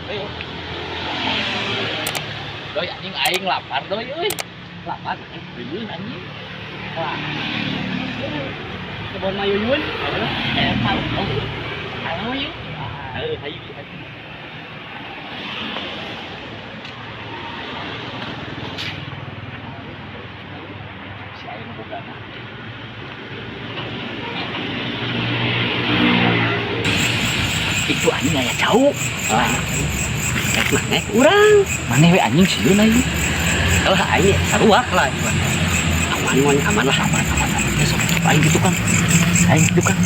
Ayo. Doi, anjing, aing lapar, doi euy. Lapar. Rieun, anjing. Wah. Kebon Mayuyun. Eh, tahu. Ayo yuk. Ayo, ayo, ayo. Si aing bogana. Itu anjing aya cau. Wah. Rek maneh urang? Maneh we, anjing, sieun aing. Kalau aing saruak lah gimana. Aman mon, aman lah. Aman, aman, aman. Ya, sok. Aing gitu kan. Aing gitu kan.